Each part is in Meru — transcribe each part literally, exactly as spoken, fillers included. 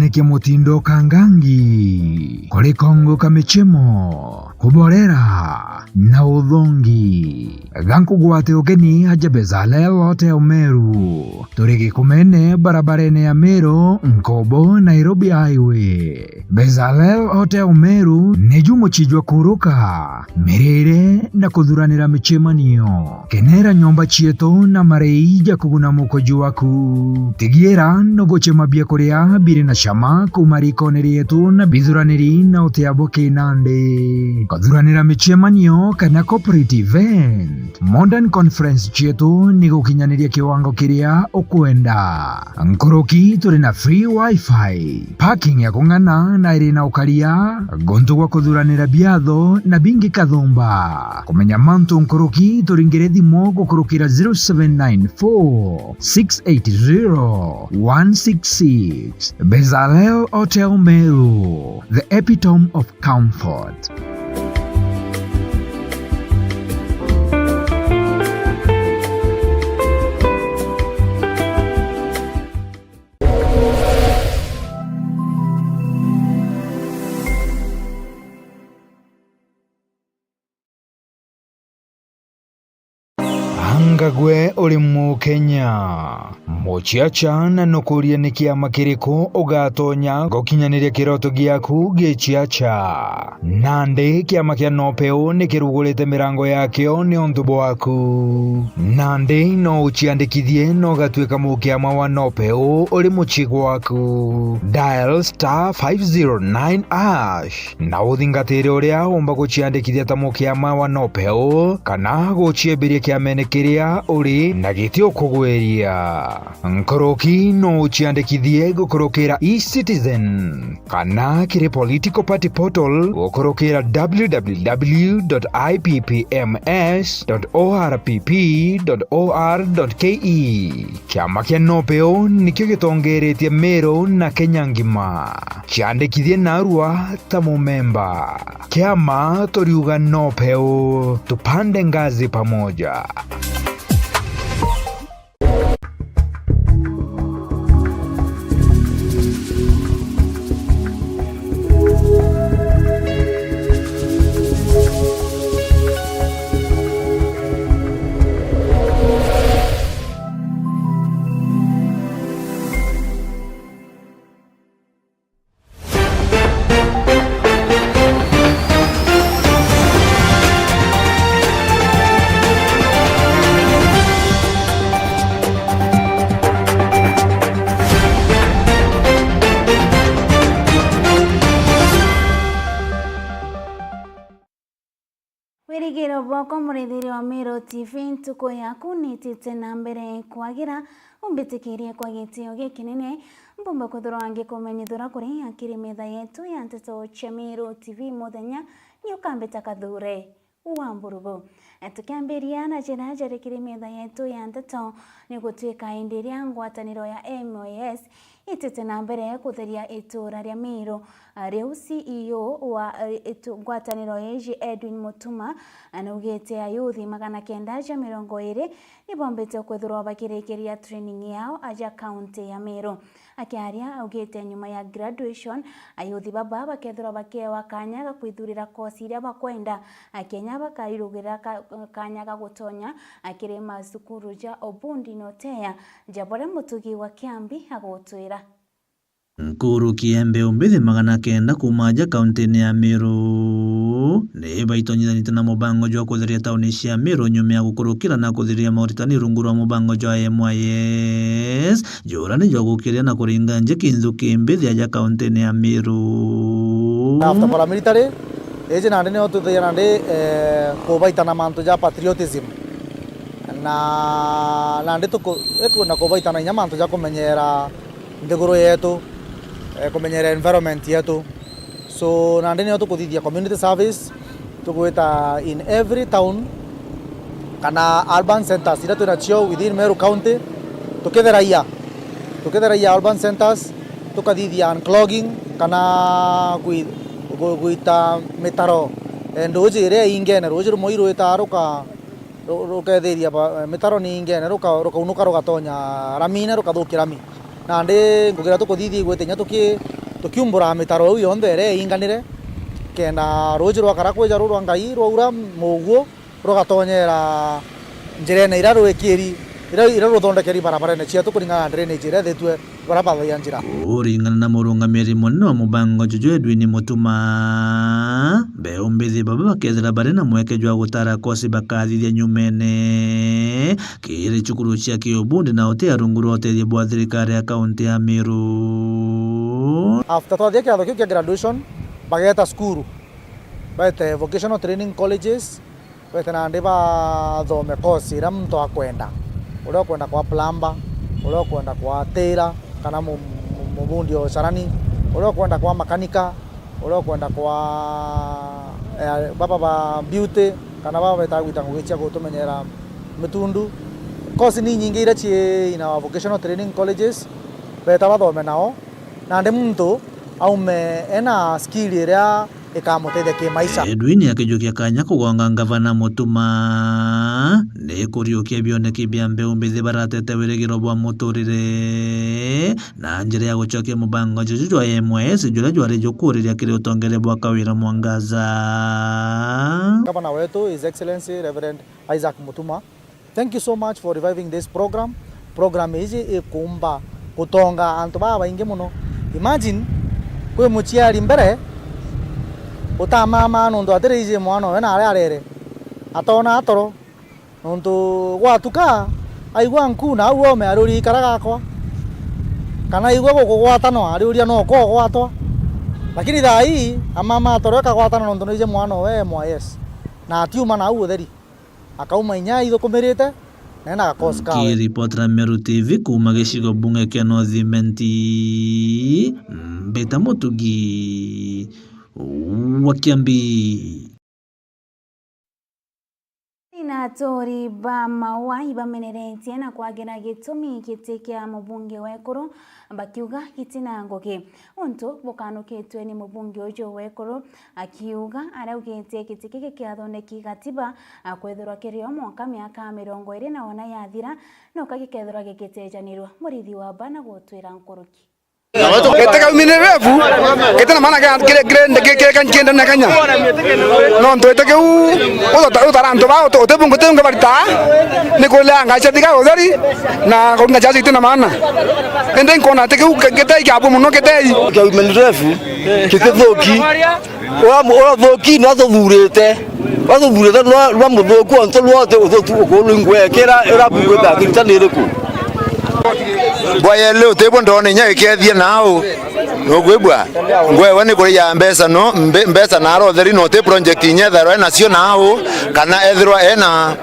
Kia mutindo kangangi, kuri kongo ka michemo, kuborera na uthongi. Gankugwate ugeni aja Bezalel Hotel Meru. Turi Gikumene, barabarene ya Meru, Nkobo, Nairobi Highway. Bezalel Hotel Meru niju muchii jwa kuruka, mirire na kuthuranira michemanio. Kenera nyomba cietu na marei ja kuguna mukoji waku. Tigiira nuguchema biakuria biri na chama kuuma rikone rietu na bithuraniri na utia bwa kinandi. Kuthuranira michemanio kana corporate event, Modern Conference cietu ni gukinyaniria kiwango kiria ukwenda. Nkuruki turi na free wifi, parking ya kung'ana na iri na ukaria, guntu gwa kuthuranira biatho na bingi kathumba. Kumenya mantu nkuruki, turingire thimu gukurukira zero seven nine four six eight zero one six six. Bezalel Hotel Meru, the epitome of comfort. Anga gwe uri Mukenya? Muchiacha na nukuria ni kiama kiriku ugatonya gukinyaniria kiroto giaku gichiacha? Nandi kiama kia Nopeu ni kirugurite mirango yakio niuntu bwaku. Nandi no uchiandikithie na ugatuika mukiama wa Nopeu uri mucii gwaku. Dial star five zero nine hash. Na uthingatire uria umba guciandikithia ta mukiama wa Nopeu, kana guciembiria kiamene kiria uri na giti ukugwiria. Nkuruki no uciandikithie gukurukira eCitizen, kana kiri political party portal gukurukira w w w dot i p p m s dot o r p p dot o r dot k e. Kiama kia Nopeu nikio gitongeretie Meru na Kenya ngima. Ciandikithie narua ta mumemba. Kiama turiuga Nopeu, tupande ngazi pamoja. Wirigiro bwakwa, murithiri wa Meru T V, ntuku yaku nitite na mbere kwagira. Umbitikirie kwa gitio gikinene, mbumbe kwithirwa ngikumenyithura kuri akiri metha yetu ya nteto cia Meru T V muthenya, ni ukambita Kathure wa Mburugu. Tukiambiria na jira jari kiri metha yetu ya nteto, ni gutuika indi iria ngwataniro ya M O S itite na mbere kutheria itura ria Meru, riu C E O wa, eh, itu-, ngwataniro iji Edwin Mutuma, naugite ayuthi magana kenda ja mirongo iri nibombite kwithirwa bakirikiria training yao aja kaunti ya Meru. Akiaria augite nyuma ya graduation, ayuthi baba bakethirwa bakewa kanya ga kwithurira kosi iria bakwenda, akenya bakairugirira ka-, kanya ga gutonya akiri macukuru ja Obundi na Oteya, ja baria mutugi wa Kiambi agutwira. Nkuruki ya mbeu mbithi magana kenda kuuma aja kauntine ya Meru ni baitonyithanite na mubango jwa kutheria tauni cia Meru nyuma ya gukurukira na kuthiriria mauritani rungu rwa mubango jwa M Y S, jura ni jwa gukiria na kuringa nji kinthuki mbithi aja kauntine ya Meru. After paramilitary, iji nandi nio tuthiaga nandi, eh, kubaitana mantu ja patriotism. Na nandi tuku-, ikwenda kubaitana inya mantu ja kumenyera nthiguru yetu, eh, kumenyera environment yetu. So, nandi nio tukuthithia community service, tugwita in every town, kana urban centers iria twina cio within Meru County, tukitheragia, tukitheragia urban centers, tukathithia unclogging, kana gwi-, gwi-, gwita mitaro, eh, nduji iria ingene, ruji rumwe irwitaga ruka-, ru-, rukethiria ba-, mitaro ni ingene, ruka-, rukaunuka rugatonya ramine, rukathukia rami. Nandi ngugira tukuthithia igwete inya tuki-, tukiumbura mitaro iu yonthe iria iinganire, kenda ruuji rwakara kwija ruu rwa Ngai rwaura muguo, rugatonyera njirene iria rwikiri, iria, iria ruthondekeri barabarene cietu kuringana na drainage iria ithitue baria bathaia njira. Kuringana na murungamiri munene wa mubango juju Edwin Mutuma, mbeu mbithi baba bakethira bari na mweke jwa gutara kosi bakathithia nyumene kiri cukuru cia kiubundi na uti arungu rwa utethio bwa thirikari ya kaunti ya Meru. After twathia kiatho kiu kia graduation, bageta cukuru, bete vocational training colleges, bete nandi bathome course iria muntu akwenda. Uria ukwenda kwa plumber, uria ukwenda kwa tailor, kana mu-, mu-, mubundi o ucarani, uria ukwenda kwa makanika, uria ukwenda kwa, eh, baba ba beauty, kana baba betaga gwita ngugi cia gutumenyera mitundu. Course ni nyingi iria cii in our vocational training colleges, beta bathome nao. Nandi muntu aume ena skill iria ikamutethia kimaisha. Edwin akijukia kanya kugonga ngavana Mutuma ni kuriukia bioneki bia mbeu mbithi baratete wirigiro bwa muturire na njira ya gucokia mubango juju jwa M Y S juria jwari jukuriria kiri utongeria bwa Kawira Mwangaza. Gavana wetu, His Excellency Reverend Isaac Mutuma, thank you so much for reviving this program. Program iji ikumba gutonga antu babaingi muno. Imagine, kwi muciari mbere utamama nontu atiriiji mwana owe na aria arere, atona atoro, nontu gwatuka aigua nku na au ome ariuria ikara gakwa, kana aigua gukugwatanwa ariuria no kogwatwa. Lakini thaa ii amama atoro ikagwatana nontu naiji mwana owe M Y S, na atiuma na au utheri. Akauma inya ithukumirite, na ena gakosi kawe. Nkiripotera Meru T V kuuma gicigo bunge kia North Imenti, mbita Mutugi wa Kiambi. Na aturi ba Maua ibameneretie na kwagira gitumi giti kia mubunge wa ekuru, bakiuga giti na ngugi. Untu bukanukitue ni mubunge uju wa ekuru, akiuga araugite giti giki kiathondeki gatiba, a, kwithirwa kirio mwanka miaka mirongo iri na ona yathira, noka gikethirwa gigitejanirua. Murithi wa bana gutwira nkuruki. Giti kiu ni refu, giti na maana kiri, kiri, kiri, kiri, kiri na kanya. Nontu giti kiu utara antu ba uti bungu ti ungi barita, ni kuleanga cia thiga utheri na kuringa cia iti na maana. Indi nkona ati kiu gitei kiabu muno, gitei. Kiu ni refu, gitithuki. Ura, ura thuki no thuthurite. Ura thuthurite rwa, rwa muthuku ontu rwa uti uthuku ukulu ngwe kira ira bugwita kirita ni iriku? Bwa yele utibwo ndona inya ikethie nau. Nukwigua? Ngwewe ni kuria mbeca no, mbe-, mbeca na aro theri no ti project inya etharwa enacio nau, kana ethirwa ena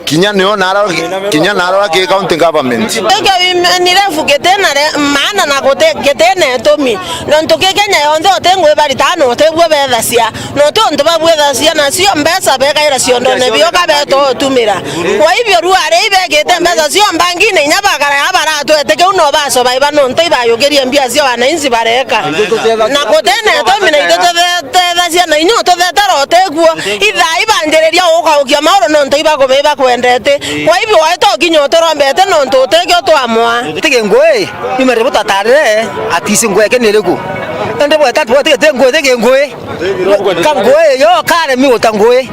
Kinya nio narora, kinya narora ki county government. Eke wimeni refu gitena re-, maana na gute-, gitena itumi. Nontu ki Kenya yonthe uti ngui baritaga na uti buo bethacia. Na uti untu babwethacia nacio mbeca bekaira ciondone bio kabeta utumira. Kwa hivyo rua ari ibegite mbeca cio mbangine inya bagara ya baratwete kiu no bacoba iba nontu ibayukirie mbia cia wananchi bareka. Na gutena itumi na ithu tuthe-, tethacia na inya ututhetera utiguo. Ithaa ibanjiriria ugaukia mauru nontu ibakume ibakwendete. Kwa hivyo waita ukinya uturombete nontu utikio twamwa. Tiki ngui, imerire butatarire ati ici ngui eke ni iriku. Indi bweta bweta tiki ngui, tiki ngui. Ka ngui yo karemi guta ngui.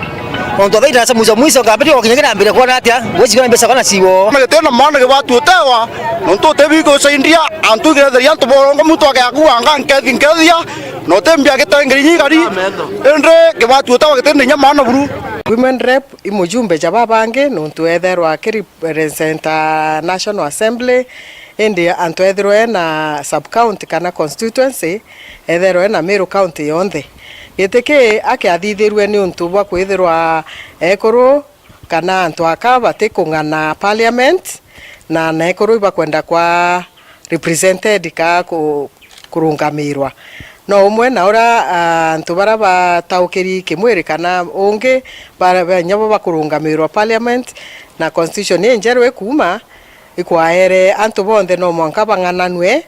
Nontu thaira sa mwiso mwiso ngambiri gukinya kirambire kwona atia, ngui ciona mbeca kana ciwo. Magitena maana gibatu utewa, nontu utebi gusaindia antu igetheria antu borongo muntu ageakuanga nkethi nkethia. Na uti mbia gitengeri inya igari, indi kibatu uta wa gitindi inya maana buru. Women rep i mujumbe ja babangi nontu etherwa aki representa National Assembly, indi antu ethirwe na sub county kana constituency, etherwe na Meru county yonthe. Giti ki akiathithirue ni untu bwa kwithirwa ekuru kana antu aka batikung'ana parliament, na naekuru ibakwenda kwa represented ka ku-, kurungamirwa. No umwe na uria, ah, antu baria bataukiri kimwiri kana ungi, ba-, ba-, inya bo bakurungamirwa parliament, na constitution injeru ikuuma, ikwaere antu bonthe no mwanka bang'ananue,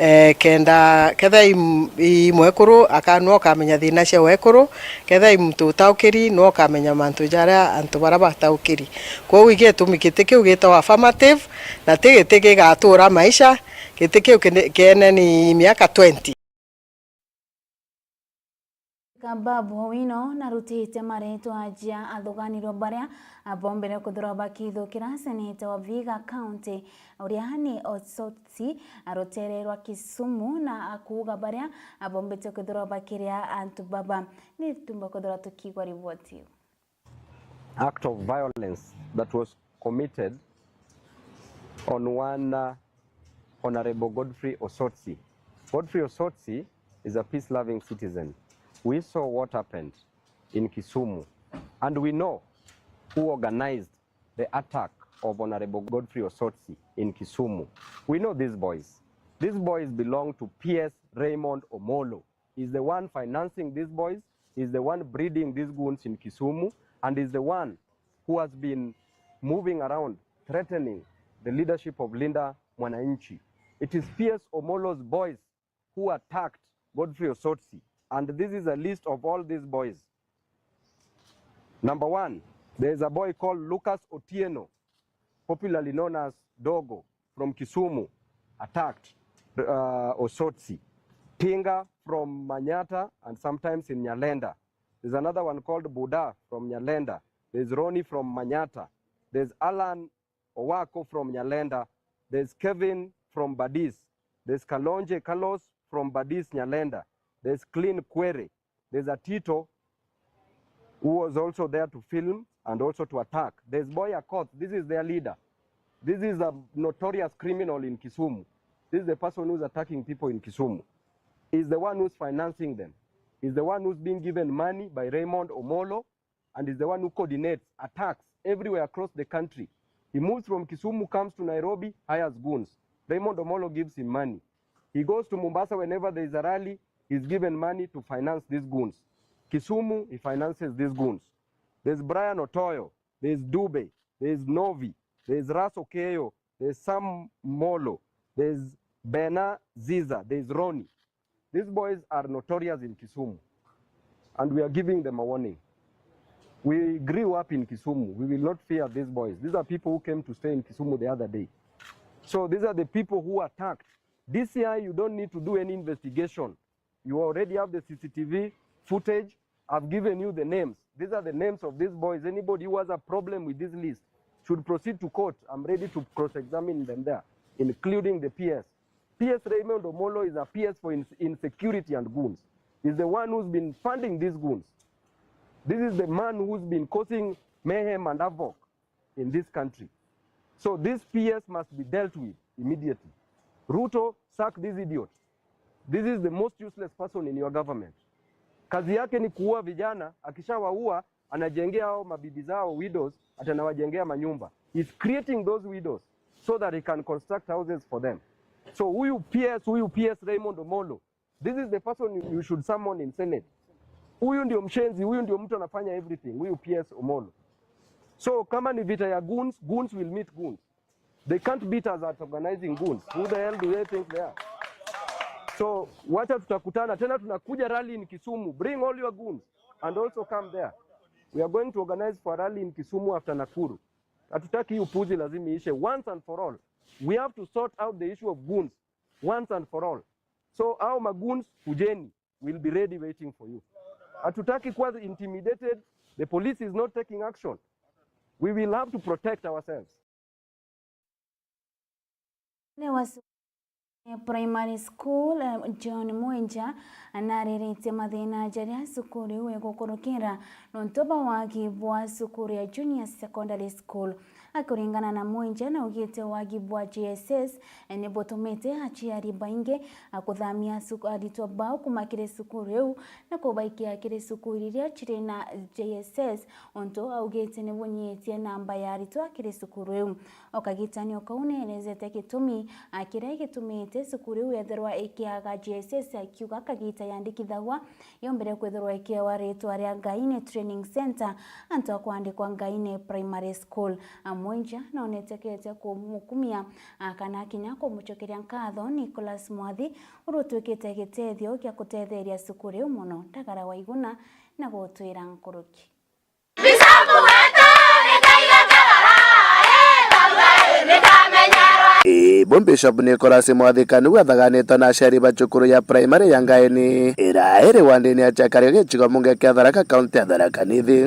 Eh, kenda kethira i m-, i mwekuru, aka-, nwe ukamenya thina cia wekuru, kethira i muntu utaukiri, nwe ukamenya mantu jaria antu baria bataukiri. Kwou i gitumi giti kiu gitagwa affirmative, na ti giti gigatura maisha, giti kiu kene-, kene ni miaka twenty. Babu Owino narutite maritwa ja athuganirwa baria abombere kwithirwa bakithukira seneta wa Vihiga County, uria ni Osotsi, rutere rwa Kisumu, na akuuga baria abombete kwithirwa bakiria antu baba. Ni tumba kwithirwa tukiigua riboti iu. Act of violence that was committed on one, uh, Honorable Godfrey Osotsi. Godfrey Osotsi is a peace-loving citizen. We saw what happened in Kisumu, and we know who organized the attack of Honorable Godfrey Osotsi in Kisumu. We know these boys. These boys belong to P S Raymond Omolo. He's the one financing these boys, he's the one breeding these goons in Kisumu, and he's the one who has been moving around threatening the leadership of Linda Mwananchi. It is P S Omolo's boys who attacked Godfrey Osotsi, and this is a list of all these boys. Number one, there is a boy called Lucas Otieno, popularly known as Dogo, from Kisumu, attacked, uh, Osotsi. Tinga from Manyata and sometimes in Nyalenda. There's another one called Buda from Nyalenda. There's Ronnie from Manyata. There's Alan Owako from Nyalenda. There's Kevin from Badis. There's Kalonje Carlos from Badis, Nyalenda. There's Clean Kwere. There's a Tito who was also there to film and also to attack. There's Boy Akoth. This is their leader. This is a notorious criminal in Kisumu. This is the person who's attacking people in Kisumu. He's the one who's financing them. He's the one who's being given money by Raymond Omolo and is the one who coordinates attacks everywhere across the country. He moves from Kisumu, comes to Nairobi, hires goons. Raymond Omolo gives him money. He goes to Mombasa whenever there is a rally, he's given money to finance these goons. Kisumu, he finances these goons. There's Brian Otoyo, there's Dube, there's Novi, there's Ras Okeyo, there's Sam Molo, there's Bena Ziza, there's Ronnie. These boys are notorious in Kisumu, and we are giving them a warning. We grew up in Kisumu. We will not fear these boys. These are people who came to stay in Kisumu the other day. So these are the people who attacked. D C I, you don't need to do any investigation. You already have the C C T V footage. I've given you the names. These are the names of these boys. Anybody who has a problem with this list should proceed to court. I'm ready to cross-examine them there, including the P S. P S Raymond Omolo is a P S for ins-, insecurity and goons. He's the one who's been funding these goons. This is the man who's been causing mayhem and havoc in this country. So this P S must be dealt with immediately. Ruto, sack this idiot. This is the most useless person in your government. Kazi yake ni kuua vijana, akishawaua anajengea hao mabibi zao widows, ati anawajengea manyumba. He's creating those widows so that he can construct houses for them. So huyu P S, huyu P S Raymond Omolo, this is the person you, you should summon in Senate. Huyu ndio mshenzi, huyu ndio mtu anafanya everything, huyu P S Omolo. So kama ni vita ya goons, goons will meet goons. They can't beat us at organizing goons. Who the hell do they think they are? So wacha tutakutana tena, tunakuja rally in Kisumu. Bring all your goons and also come there. We are going to organize for a rally in Kisumu after Nakuru. Hatutaki hii upuzi, lazima iishe once and for all. We have to sort out the issue of goons once and for all. So hao magoons, kujeni, we'll be ready waiting for you. Hatutaki kuwa intimidated. The police is not taking action. We will have to protect ourselves. Ni wa Primary School, eh, John Mwenja, nariritie mathina jaria cukuru iu igukurukira nontu bwa wagi bwa cukuru ya Junior Secondary School. Akuringana na Mwenja, naugite wagi bwa J S S, eh, ni butumite aciari baingi, ah, kuthamia cuk-, aritwa bao kuma kiri cukuru iu na kubaikia kiri cukuru iria ciri na J S S, untu augite ni bunyitie namba ya aritwa kiri cukuru iu. O kagitani o kau neerezete gitumi, a, kiria gitumite cukuru iu yethirwa ikiaga J S S, akiuga kagita yandikithagwa yombere kwithirwa ikiewa ritwa ria Ngaine Training Centre, antu a kwandikwa Ngaine Primary School. A, Mwinja na onetĩkĩte kũmũkumia, a, kana kinya kũmũcokeria nkatho Nicholas Mwathi, ũrĩa ũtuĩkĩte gĩtethio gĩa kũtetheria cukuru ĩyo mono, Ndagara wa Iguna, na gũtwĩra nkũrũki. Ii, bo Bishop Nicholas Mwathi Kanugu athaganitwe na aciari ba cukuru ya primary ya Ngaeni, ira iri wandini ya Chakari gicigo mbunge kia Tharaka, kaunti ya Tharaka Nithi.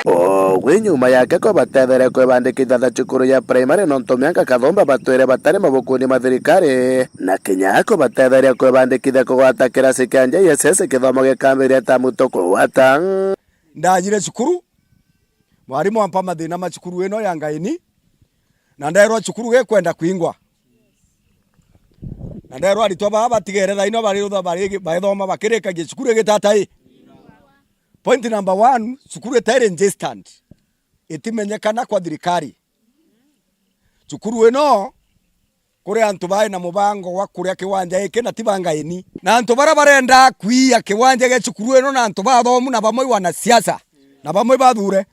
O gwi nyuma yake ko batethire kwibandikithia tha cukuru ya primary, nontu mianka kathumba batwire batari mabukuni ma thirikari. Na kinya ako batetheria kwibandikithia kugwata kirasi kia J S S kithomo gikambiria tamu tukugwata. Ndajire cukuru, mwarimu ampa mathina ma cukuru ino ya Ngaeni, na nderwa cukuru gikwenda kwingwa. Na nderwa aritwa baa batigere thaino bari rutha bari baithoma bakirikagia cukuru igitatai. Point number one, cukuru itari registered, itimenyekana kwa thirikari. Cukuru ino kuri antu bai na mubango wa kuria kiwanja giki na ti ba Ngaeni. Na antu baria barenda kwiya kiwanja gia cukuru ino na antu bathomu na bamwe wanasiasa na bamwe bathure.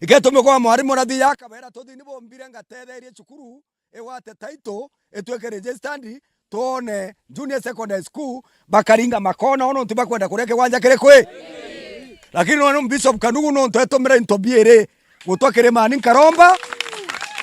Iketumi kwa mwarimu rathi ya kabera tuthini bombire ngatetherie cukuru igwate title, itwike registered, twone junior secondary school, bakaringa makona, o nontu bakwenda kuria kiwanja kiri kwi. Lakini none Bishop Kanugu nontu etumira into biiri, gutwa kirimani nkaromba.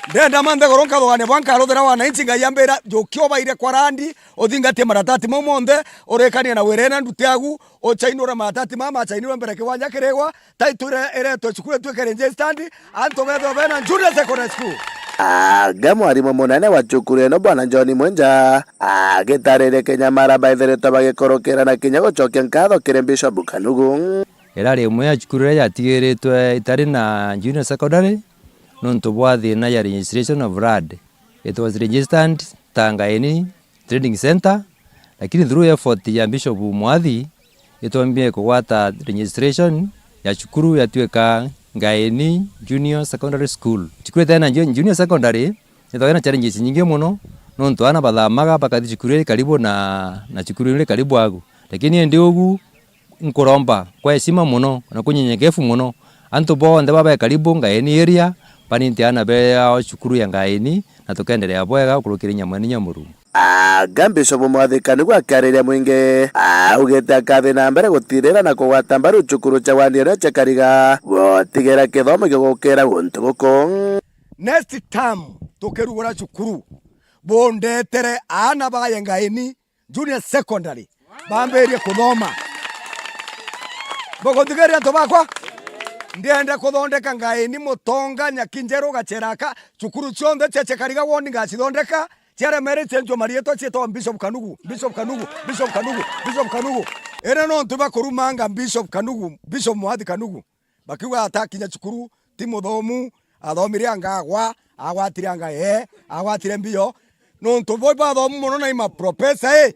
Ndenda manthe goro nkathugania bwa nkaruthira wananchi, Ngai ambira, njukia ubaire kwa randi, uthingatie maratati mau monthe, urikanie na wira ena nduti yagu, uchainure maratati mama machainirwe mbere kiwanja kirigwa, title ire-, iretwe cukuru itwike registered, antu bethwe bena junior secondary school. Anga mwarimu munene wa cukuru ino, Bwana John Mwenja, agitariria kinyamara baithiritwe bagikurukira na kinya gucokia nkatho kiri Bishop Kanugu. Irari imwe ya cukuru iria yatigiritwe itari na junior secondary nontu bwa thina ya registration of land. It was registered ta Ngaeni Trading Centre, lakini through effort ya Bishop Mwathi, itwambie kugwata registration ya cukuru yatuika Ngaeni Junior Secondary School. Cukuru itena ju-, junior secondary, ithagwa na challenges nyingi mono, nontu ana bathamaga bakathi cukuru iri karibu na, na cukuru iri karibu agu. Lakini indi ugu, nkuromba kwa heshima mono na kunyenyekevu mono, antu bonthe baba be karibu Ngaeni area, baninte ana beao cukuru ya Ngaeni, na tukenderea bwega gukurukira inya mwene inya Murungu. Anga Bishop Mwathi Kanugu akiariria mwingi, augite akathi na mbere gutirira na kugwata mbaru cukuru cia wandi iria cia Kariga, gutigera kithomo gigukira guntu guku. Next term tukirugura cukuru, bundetere aana baye Ngaeni Junior Secondary, bambirie kuthoma. Buguthigiria antu bakwa? Ndienda kuthondeka Ngaeni, Mutonga, Nyakinjeru, Gacheraka, cukuru cionthe cia Chekariga ward ngacithondeka, ciaremere cienjwa marietwa cietwa Bishop Kanugu, Bishop Kanugu, Bishop Kanugu, Bishop Kanugu. Ira nontu bakurumanga Bishop Kanugu, Bishop Mwathi Kanugu. Bakiuga atakinya cukuru, ti muthomu, athomire anga agwa, agwatire anga ee, agwatire mbio. Nontu bo bathomu mono na ima professor, ii.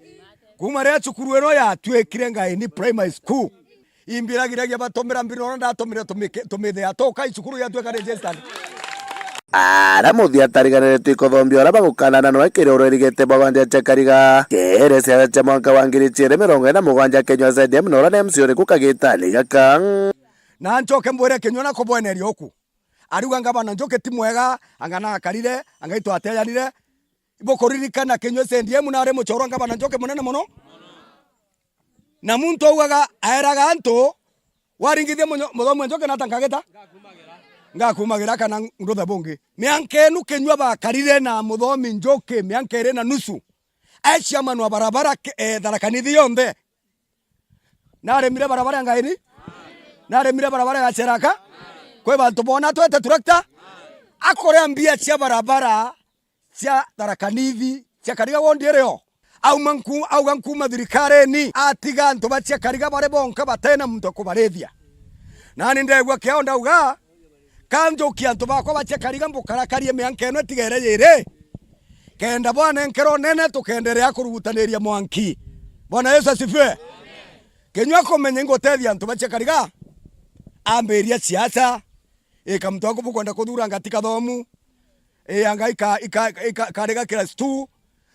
Kuuma riria cukuru ino yatuikire Ngaeni Primary School, imbiragiragia batumira mbiro na ndatumire tumike-, tumithea tuka icukuru yatuika registered. Ara muthia atariganiritwe ikothombia ura bagukanana noe kiri ura irigite bwa wandi acha Kariga. Kiri siasa cia mwanka wa ngiri chiiri mirongo iri na mugwanja kinywa Z D M nora na M C uriku kagitani gaka. Na ncoke mbwire kinywa na kubweneria uku. Ariuga ngavana Njuki ti mwega, anga na akarire, anga itwateyanire. Ibukuririkana kinywa C D M nari muchorwa ngavana Njuki munene mono. Na muntu augaga, aeraga antu, waringithia munyo-, muthomi wa Njuki nata nkagita? Ngakumagira kana nduthe bungi. Mianka inu kinywa bakarire na muthomi Njuki, mianka iri na nusu. Ai chairman wa barabara ke-, eh, Tharaka Nithi yonthe. Naremire barabara ya Ngaeni? Naremire barabara ya Cheraka? Kwi bantu bona twete tractor? Akuria mbia cia barabara cia Tharaka Nithi cia Kariga ward irio. Auma nku-, auga nkuuma thirikarini, atiga antu ba cia Kariga bari bonka batena muntu akubarithia. Nani ndegua kiao ndauga, Ka njuki antu bakwa bacha Kariga mbukarakarie mianka ino itigere yiri, kenda bwanenkerwa unene tukenderea kurugutaniria mwanki. Bwana Yesu asifiwe. Kinywa kumenya ingutethia antu bacha Kariga, ambiria siasa, ika muntu waku bukwenda kuthura ngati kathomu, ii anga ika, ika, ika, kariga class two,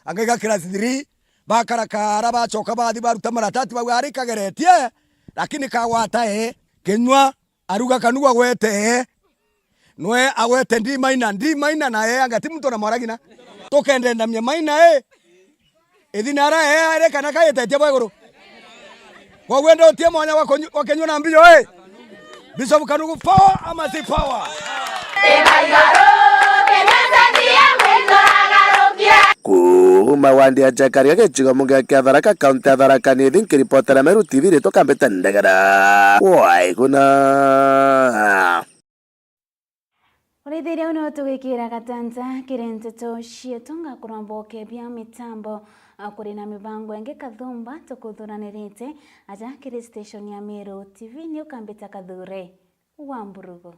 anga ika class three, Bakarakara, bacoka bathi baruta maratati bau ari kageretie, lakini kagwata ee, kinyua, aruga kanua gwete ee. Nwe agwete ndi maina, ndi maina na ee anga ti muntu na mwaragina. Tukendendamia maina ee. Ithina ara ee ari kana kaitetie bwa iguru. Koguo ndotie mwanya wa kunyu-, wa kinyua na mbio ee. Bishop Kanugu power ama si power? Kuuma wandi ya Chakaria gicigo mbunge kia Tharaka, kaunti ya Tharaka Nithi, nkiripotera Meru T V ritwa Kambite Ndegera. Waiguna. Uraithiria uu niwe tugwikira gatanta kiri nteto cietu. Ngakuromba ukebia mitambo, a, kuri na mibango ingi kathumba tukuthuranirite aja kiri station ya Meru T V. Ni ukambita Kathure wa Mburugu.